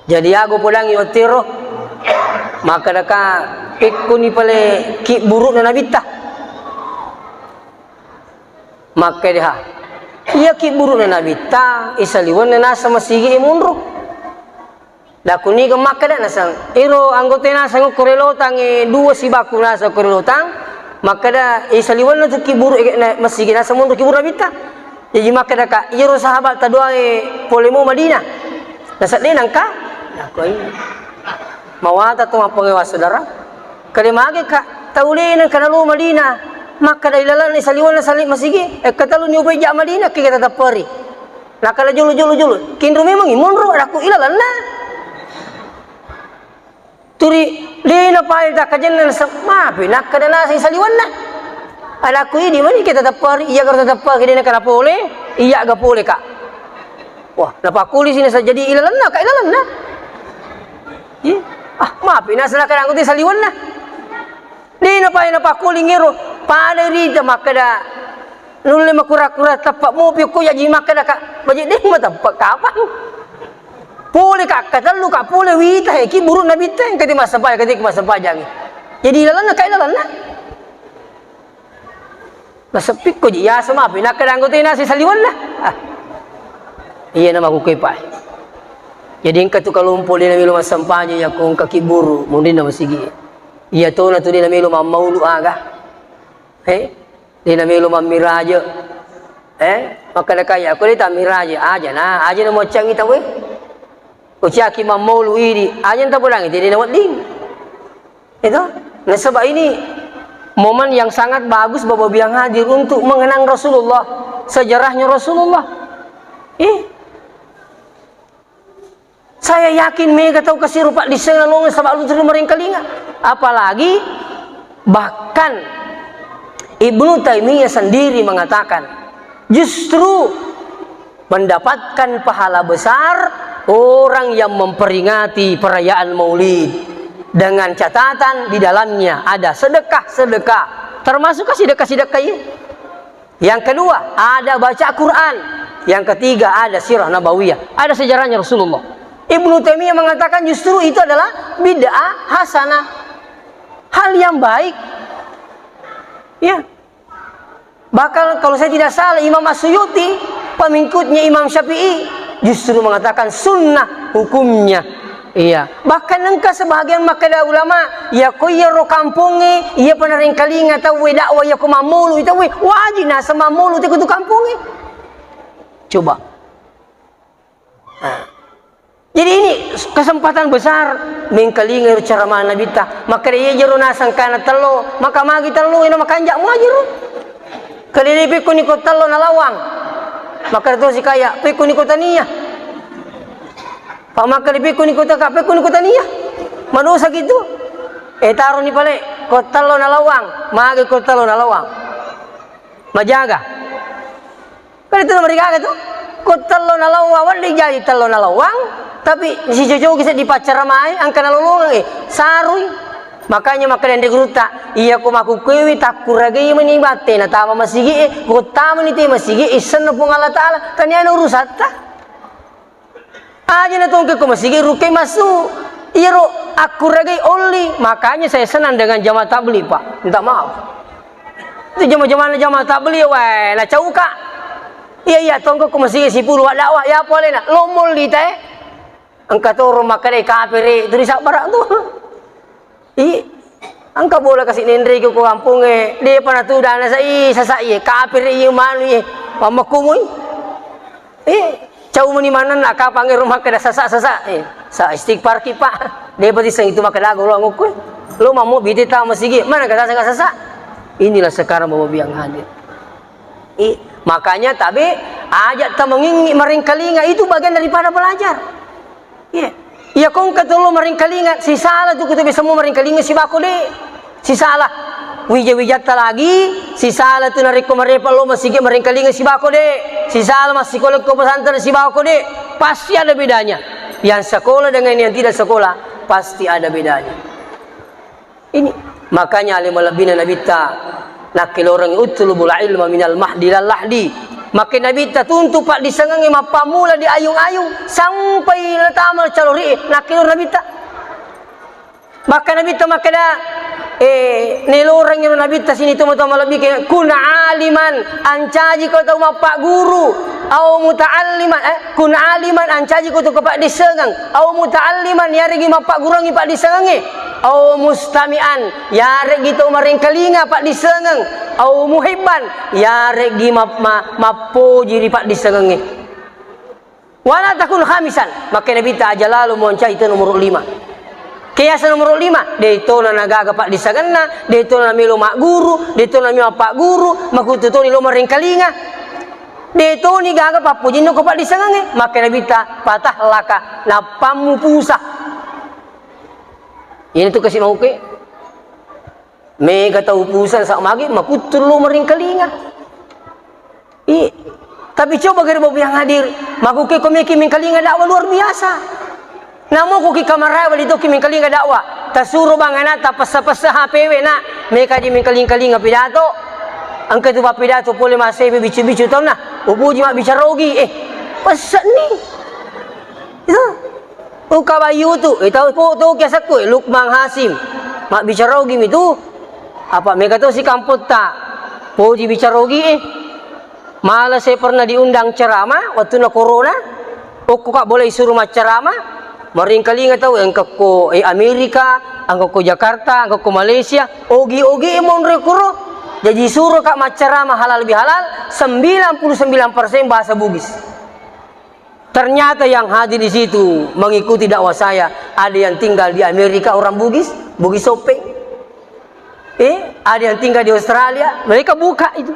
Jadi, aku pulangi ottiro, maka deka ikkuni pale ki burukna nabitta. Makkeda, ha. Iya ki burukna nabitta, isaliwenna naseng masigi e munru. Dakuni ke makkeda naseng, iro anggota naseng okko relotang e dua sibaku naseng okko relotang, makkeda isaliwenna tu ki buruk e na masigi naseng munru ki buruk nabitta. Jadi makkeda ka, iyaro sahabat tadoa e pole mo Madinah. Naseng de nengka, nakoi. Mawata tu mappengewa saudara. Kade mage ka, tau de nengka nalo Madinah. Makkeda ilalanna isaliwenna sali masigi, e katalu ni upai ja Madinah, ke kita tepperi. Nakkeda jolo, jolo, jolo. Kinro memang i monro, adakku ilalanna. Turi, de napae takkajenna naseng, mapi, nakkeda naseng saliwenna. Adakku idi mani kita tepperi, iya garo tepperi, de nengka napole, iya ga pole ka. Wah, napakkuli sini saja di ilalanna, ka ilalanna. Iya. Ah, mapi, naseng nakkeda angkuti saliwenna. De napae napakkuling ero, pada rita makkeda, nulle makura-kura teppa mopi ko jaji makkeda ka, baje de mateppa kapang. Pole ka, katellu ka, pole wita he, ki buruk nabitta, engka ti massempajang, engka ti massempajang. Jadi ilalanna ka ilalanna. Naseppi ko ji, yaseng mapi, nakkeda anggota nasi saliwenna. Ah. Iya nama ku kepa. Jadi engka tu kalompo de namelo massempajang, ya ko engka ki buruk, mundinna masigi. Iya tona tu de namelo mammaulu aga. Eh? De namelo mammiraje. Eh? Makkeda kaya, ko de tammiraje, aja na, aja na moccangi tau e. Ko ciaki mammaulu idi, aja na tapodangi, de nawedding. Itu. Nasaba ini momen yang sangat bagus Bapak Ibu yang hadir untuk mengenang Rasulullah, sejarahnya Rasulullah. Eh? Saya yakin mega tau kasi rupa dissenna longeng saba' lutu ri maringkalinga. Apalagi bahkan Ibnu Taimiyah sendiri mengatakan, justru mendapatkan pahala besar orang yang memperingati perayaan Maulid dengan catatan di dalamnya ada sedekah-sedekah, termasuk sedekah-sedekah ini. Yang kedua, ada baca Quran. Yang ketiga, ada sirah nabawiyah. Ada sejarahnya Rasulullah. Ibnu Taimiyah mengatakan justru itu adalah bid'ah hasanah. Hal yang baik. Ya. Bahkan kalau saya tidak salah, Imam As-Suyuti, pengikutnya Imam Syafi'i, justru mengatakan sunnah hukumnya. Iya, bahkan engka sebahagian makkeda ulama, iya ko iyaro kampongnge, iya pa narengkalinga tauwe dakwah, iya ko mammulu tauwe, wajib naseng mammulu te ko tu kampongnge. Coba. Nah. Jadi ini kesempatan besar mengkalinga ero ceramah Nabitta. Makkeda iya jero naseng kana tello, maka magi tello, ina makanja mua jero. Kede pekko ni ko tello nalawang. Makkeda tosi kaya, pekko ni ko tania. Pak makkeda pekko ni ko taka, pekko ni ko tania. Madosa gitu. Eh, taro ni pale, ko tello nalawang, magi ko tello nalawang. Majaga. Kan itu nomor tiga tu. Ko tello nalawang, wedding jaji tello nalawang, tapi sicocoki seddi paccaramai, engka nalolongang, eh, sarui. Makanya makkeda anre gurutta, iya ko makkukkuewi takkuragai mani batte natama masigi, eh, ko tamani te masigi, issenna Puang Allah Ta'ala, taniana urusatta. Aja na tongke ko masigi rukke massu. Iyaro akkuragai olli, makanya saya senang dengan jamaah tabligh, Pak. Minta maaf. Itu jamaah-jamaah jamaah tabligh, weh, na cauka. Iya, iya, tongke ko masigi sipulu dakwah, ya polena, lo molli te. Engka toro makkeda kapere, tu disabbara tu. I, engka bola kasi nenrei ko kampongnge, depa natudana sa i, sasa iye, kapere iye manu iye, pammakkumui. Eh, cau mani manenna kapang ero makkeda sasa, sasa. Eh, sa istighfar ki, Pak. Depa tiseng itu makkeda golo ngukku. Lo mammo bite ta masigi, mana kata sasa, sasa. Inilah sekarang Bapak Ibu yang hadir. Eh, makanya tabe aja ta mengingi maringkalinga itu bagian daripada belajar. Iya. Iya, ko engka tolo maringkalinga, sisala tu kutu bisa mo maringkalinga sibako de. Sisala. Wija-wijatta lagi, sisala tu narekko marepa lo masigi maringkalinga sibako de. Sisala massikola ko pesantren sibako de. Pasti ada bedanya. Yang sekolah dengan yang tidak sekolah pasti ada bedanya. Ini makanya ale malebbina Nabitta nakkelorengngi utlubul ilma minal mahdi ilal lahdi. Makke Nabitta tuntu paddissengengnge mappammula di ayung-ayung sampai letama calori nakkeloreng Nabitta. Maka Nabitta makkeda, eh, nelorengngi ro Nabitta sini tomatoa malebbi ke, kun aliman, ancaji ko tau mappagguru, au muta'alliman, eh, kun aliman, ancaji ko tau kepaddissengeng, au muta'alliman, yareggi mappagguruangngi paddissengengnge. Au mustami'an, yareggi tau marengkalinga paddissengeng, au muhibban, yareggi ma-, ma-, mappoji ri paddissengengnge. Wala takun khamisan, makke Nabitta aja lalo muancai to nomoro lima. Keasa nomoro lima, de tona nagaga paddissengenna, de tona melo magguru, de tona melo mappagguru, makutu toni lo marengkalinga. De toni gaga pappojinna ko paddissengengnge, makke Nabitta patah laka, nappammu pusa. Ini tu kasi mauke. Mega tau pusang sa magi makuttu lo maringkalinga. I, tapi coba gare Bapak yang hadir, makuke ko meki mingkalinga dakwah luar biasa. Namo ko ki kamarawa di toki mingkalinga dakwah, tasuro bang anak ta pessa-pessa H P we nak, meka di mingkaling-kalinga pidato. Engka tu pappidato pole masebe bicu-bicu taunna, upuji mabbicara ogi, eh, pessa ni. Itu. Uka bayu tu, eh, tau po to kiasakku, eh, Lukman Hasim. Mabbicara ogi mi tu. Apa mega to si kampotta. Poji bicara ogi, eh. Malah saya pernah diundang ceramah waktu na corona. Okko ka boleh suruh macceramah. Maringkalinga tau, eh, engka ko, eh, Amerika, engka ko Jakarta, engka ko Malaysia. Ogi-ogi, eh, monro kuro. Jadi suruh ka macceramah halal bihalal, sembilan puluh sembilan persen bahasa Bugis. Ternyata yang hadir di situ mengikuti dakwah saya, ada yang tinggal di Amerika orang Bugis, Bugis Sopeng. Eh, ada yang tinggal di Australia, mereka buka itu.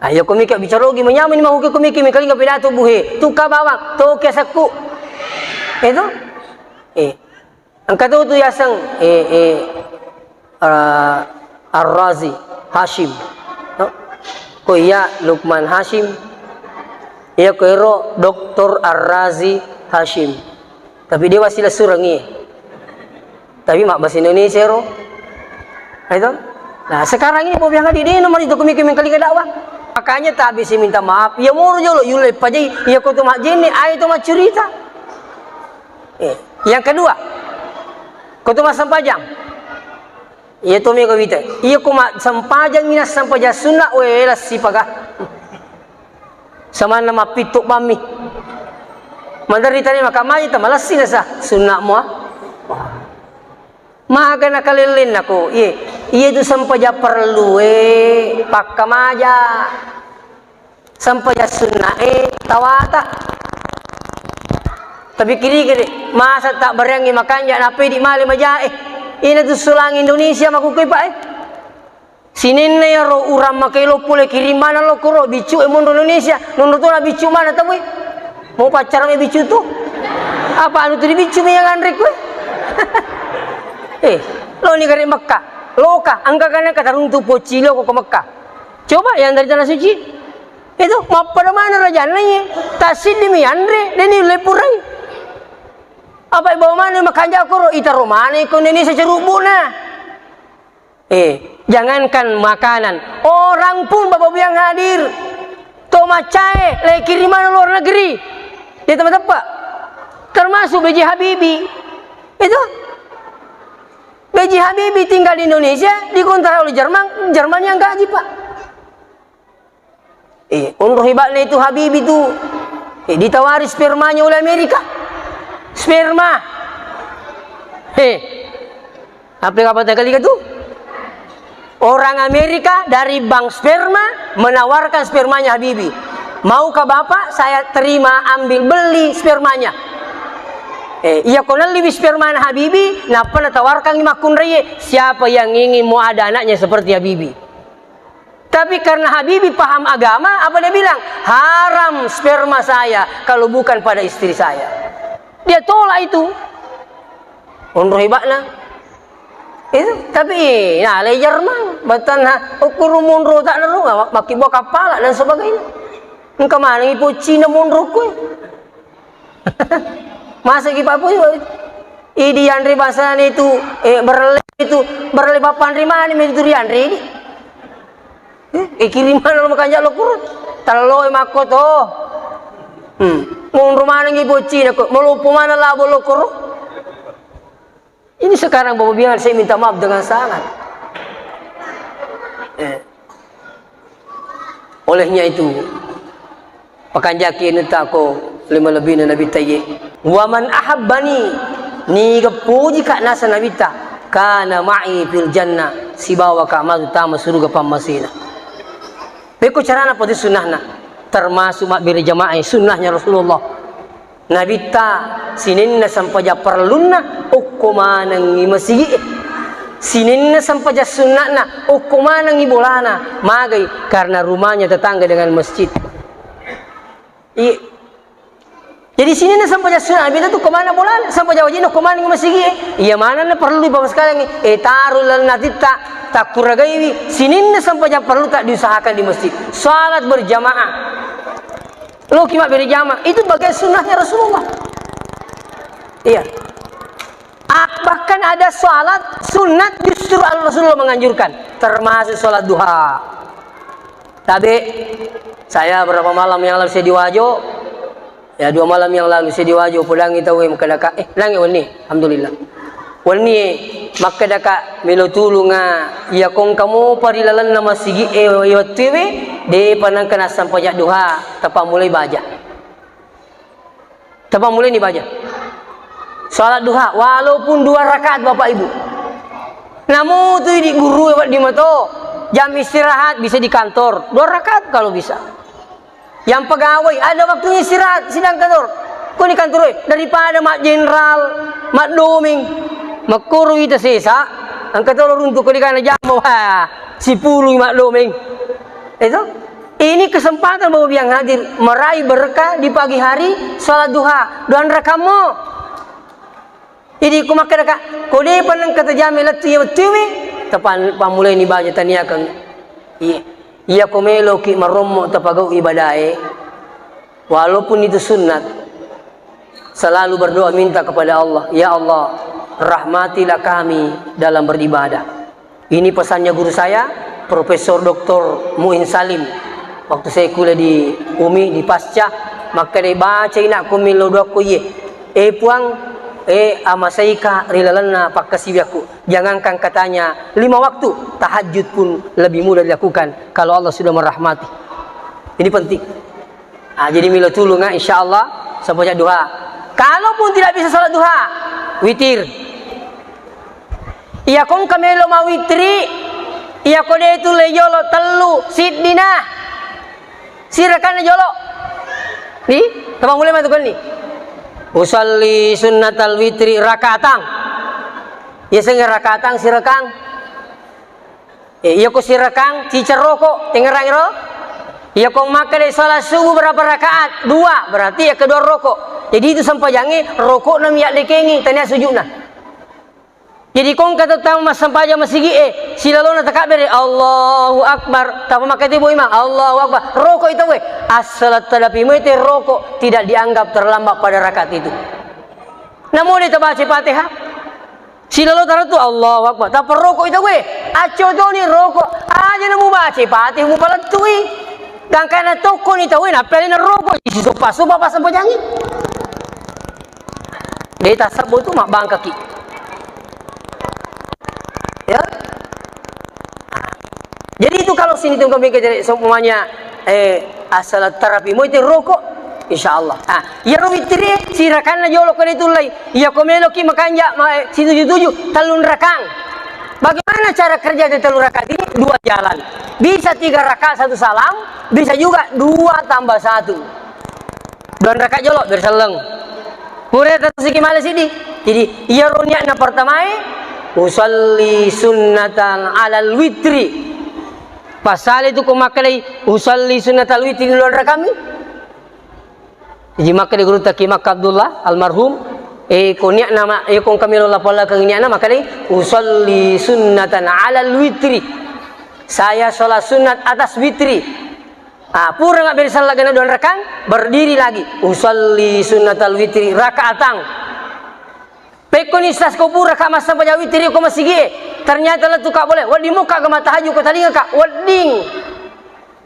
Ayo ko mika bicara ogi, manyameng ni mahuke ko miki mikalinga pidato buhe, tuka bawang, toke sekku. Itu? Eh. Engka to tu yaseng, eh, eh, eh, Ar-Razi Hashim. No? Ko iya Lukman Hashim, iya ko ero Doktor Ar-Razi Hashim. Tapi de wasilessureng iye. Tapi mabbahasa Indonesia ro. Nah, itu. Nah, sekarang ini Bobi Hadi de nomor itu kumi kumi kali dakwah. Makanya tak bisa minta maaf. Ya moro jolo yule pajai, iya ko tu majjenne, ayo tu maccurita. Eh, yang kedua, ko tu massempajang. Iya to mega wita. Iya ko massempajang ina sempajang sunna, we, lessipaga. Samanna mappittu bammi. Maderri tani maka maja ta malessi nasa sunna mua. Maga nakalellenna ko, iye, iye tu sempajang parellue pakkamaja. Sempajang sunnae tawata. Tapi kiri gede, masa tak berengi makanja nape di male majae. Ina tu sulang Indonesia makukui pak eh. Sininna iyaro urang makkelo pole kirim maneng lo koro biccu e monro Indonesia, nonro tona biccu mana tawwe. Mau pacaran e biccu tu. Apa anu tu di biccu mi yang anre kue? Eh, lo ni gare Mekah. Loka, angka kana kataruntu pocci lo ko Mekah. Coba yang dari tanah suci. Itu mappada mana rajanna ye? Tasiddi mi anre, deni lepurai. Apa ibawa mana makanja koro itaro mana ko Indonesia cerubuna. Eh, jangankan makanan, orang pun Bapak Ibu yang hadir, to macae, le kirimana luar negeri, dia tepat-tepat. Termasuk B J Habibie. Itu. B J Habibie tinggal di Indonesia, dikontrak oleh Jerman, Jerman yang gaji, Pak. Eh, onro hebatnya itu Habibie itu. Eh, ditawari spermanya oleh Amerika. Sperma. Heh. Apa yang apa kali itu? Orang Amerika dari bank sperma menawarkan spermanya Habibie. Maukah Bapak saya terima ambil beli spermanya? Eh, iya ko nelliwi spermana Habibie, nappa natawarkan makkunraie. Siapa yang ingin mau ada anaknya seperti Habibie? Tapi karena Habibie paham agama, apa dia bilang? Haram sperma saya kalau bukan pada istri saya. Dia tolak itu. Onro hebatna. Itu, tapi nah, le Jerman, batanna ukur monro tak naru, makki buah kapala dan sebagainya. Engka mana ipo Cina monro kue. Masa ki Pak Boy, idi yanre bahasana itu, eh, berle itu, berle bapanre mana itu rianre ini. Eh, eh, kirimana lo makanja lo kuru. Tallo e makko to. Hmm. Monro mana ngi bocina ko, melopo mana labo lo kuru. Ini sekarang Bapak bilang saya minta maaf dengan sangat. Eh. Olehnya itu, pakanjaki nutta ko lima lebihna Nabitta ye. Wa man ahabbani, niga pojika nasa Nabitta, kana ma'i fil jannah, sibawa ka matu tama suruga pammasena. Pekko carana poti sunnahna, termasuk mabbere jamaah sunnahnya Rasulullah. Nabitta sininna sempajang parellunna okko manengngi masigi'e. Sininna sempajang sunna'na okko manengngi bolana. Magai? Karena rumahnya tetangga dengan masjid. Iya. Jadi sininna sempajang sunnah Nabitta tu okko mana bolana, sempajang wajibna okko manengngi masigi'e. Iya manenna perlu Bapak sekalian, eh, taru lalenna atitta, takkuragaiwi, sininna sempajang parellu tak diusahakan di masjid. Salat berjamaah. Loki mabbere jama, itu bagian sunnahnya Rasulullah. Iya. Ah, bahkan ada salat sunat justru Rasulullah menganjurkan, termasuk salat duha. Tabe, saya berapa malam yang lalu saya di Wajo, ya dua malam yang lalu saya di Wajo, pulangi tahu yang makkadaka, eh, langi wenni, alhamdulillah. Wenni, makkedaka melo tulunga, iya kongka mopa ri lalenna masigi'e, iya wettuewe, depa nengka nassempajang duha, tapammulai baja. Tapammulai ni baja. Salat duha, walaupun dua rakaat Bapak Ibu. Namu tu di guru di mato, jam istirahat bisa di kantor, dua rakaat kalau bisa. Yang pegawai ada waktunya istirahat, sidang kantor. Ko di kantor, eh, daripada mak jenderal, mak doming, makkoro ita sesa, angka tolo runtu ko di kana jam, wah, sipulung mak doming. Itu, ini kesempatan Bapak yang hadir meraih berkah di pagi hari salat duha, doan rakamu. Jadi, ko makkedaka, ko depa nengka tajama lettu iya wettuewe, tapan-, pammulaini baja taniakeng. Iya. Iya ko meloki marommo tapagau ibadae, walaupun itu sunnat, selalu berdoa minta kepada Allah, "Ya Allah, rahmatilah kami dalam beribadah." Ini pesannya guru saya, Profesor Doktor Muin Salim. Waktu saya kuliah di umi, di Pasca, makkeda, "Baca inakku millau doakku iye. Eh Puang, eh amaseika ri lalenna pakkasiwiakku." Jangankan katanya lima waktu, tahajud pun lebih mudah dilakukan kalau Allah sudah merahmati. Ini penting. Ah, jadi milo tulung, ah, insya Allah. Sempajang duha. Kalaupun tidak bisa salat duha, witir. Iya ko engka melo mawitri, iya ko de tulle jolo tellu, siddina. Sirakanna jolo. Ni, tama mulai matu ni. Usalli sunnatal witri rakatang. Iya sengnge rakatang sirakang. Eh, iya ko sirakang, ciceng roko, tengerang ro? Iya ko makkeda salat subuh berapa rakaat? Dua, berarti iya kedua roko. Jadi itu sempajangnge rokokna mi yaddekengi, tania sujudna. Jadi ko engka tau massempajang masigi e, silalona takabbere, Allahu Akbar, tapa makkeda bo imang, Allahu Akbar, roko itu we, asal tadapi mai te roko tidak dianggap terlambat pada rakaat itu. Namo de tabaca Fatihah, silalo taratu Allahu Akbar, tapa roko itu we, acco toni roko, aja namu baca Fatihah mu palettui, gangkana tokko ni tau we, nappi alena roko, isi sopa-sopa passempajangi. De tassebbu tu mabbangkaki. Ya. Jadi itu kalau sini tunggu mikir jadi seumpamanya, eh, asal tarapi mo itu rokok, insya Allah. Ah, iya ro witri sirakanna jolo ko de tullai. Iya ko meloki makanja ma, eh, situju-tuju tellung rakang. Bagaimana cara kerja dari tellung rakaat ini? Dua jalan. Bisa tiga rakaat satu salam, bisa juga dua tambah satu. Dua rakaat jolo berselleng. Pura terus iki male sidi. Jadi, iya ro niatna pertamae, usalli sunnatan alal witri. Pasale tu ko makkedai, usalli sunnatal witri dua rakaat mi. Jadi makkeda gurutta Ki Makka Abdullah almarhum, eh, ko niatna ma, eh, ko engka melo lapallakeng niatna makkeda, "Usalli sunnatan alal witri." Saya sholat sunat atas witri. Ah, pura ngabbere sallagana dua rakang, berdiri lagi. "Usalli sunnatal witri rakaatang." Pekkoni sas ko pura ka massempajang witri ko masigie, ternyata lettu ka boleh. Wedding mokka ga mattahajud ko talinga ka, wedding.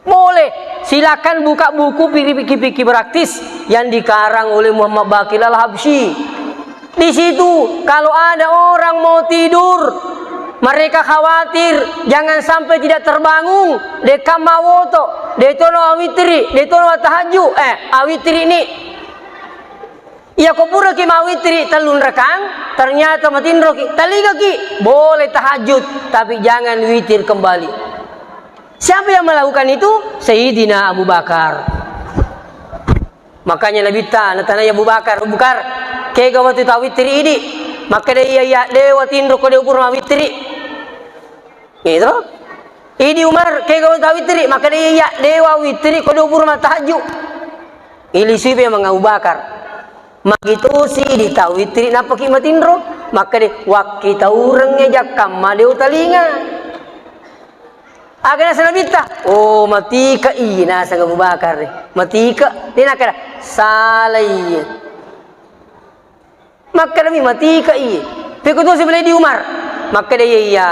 Boleh. Silakan buka buku piki-piki praktis yang dikarang oleh Muhammad Baqir Al-Habsyi. Di situ, kalau ada orang mau tidur, mereka khawatir jangan sampai tidak terbangun, de kamma woto, de tono awitri, de tono tahajud, eh, awitri ni. Iya ko puraki mawitri tellung rakang, ternyata matinroki, taligaki, boleh tahajud, tapi jangan witir kembali. Siapa yang melakukan itu? Sayyidina Abu Bakar. Makanya Nabitta natanai Abu Bakar, "Abu Bakar, kega wettu tawitri idi?" Makkeda, "Iya, iya, dewa tinro ko dewa pura mawitri." Gitu. Idi Umar, "Kega wettu tawitri?" Makkeda, "Iya, iya, dewa witri ko dewa pura matahajud." Ilisui memang Abu Bakar. Magitusi di tawitri nappaki matinro. Makkeda, "Wakkitaureng jakkamma dewa talinga." Aga naseng Nabitta? Oh, matika i, naseng Abu Bakar. Matika, de nakkeda, salai. Makkedami, matika i. Pekko tosi bela di Umar. Makkeda iya, iya.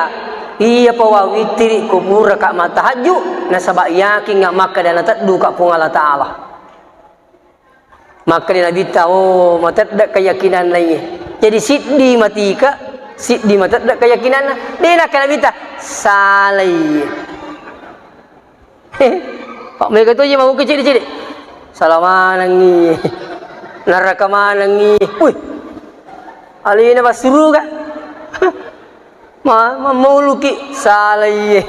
Iya pa wawitiri ko pura ka matahajju, nasaba yakin nga makkeda nateddu ka Puang Allah Ta'ala. Makkeda Nabitta, "Oh, matedde keyakinanna iye." Jadi siddi matika, siddi matedde keyakinanna. De nakkeda Nabitta, "Salai." Pak mega to je mau kecil-kecil. Salah manengi. Neraka manengi. Wih. Alina pasuruga. Ma-, mammauluki, salai.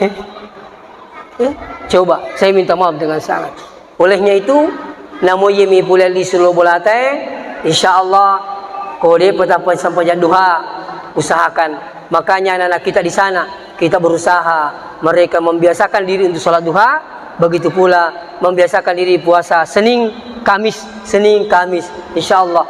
Eh, coba, saya minta maaf dengan sangat. Olehnya itu, namo iye mi pole lisu lo bolatae, insya Allah, ko depa tappa sampajang duha, usahakan. Makanya anak-anak kita di sana, kita berusaha, mereka membiasakan diri untuk sholat duha, begitu pula membiasakan diri puasa Senin, Kamis, Senin, Kamis. Insya Allah,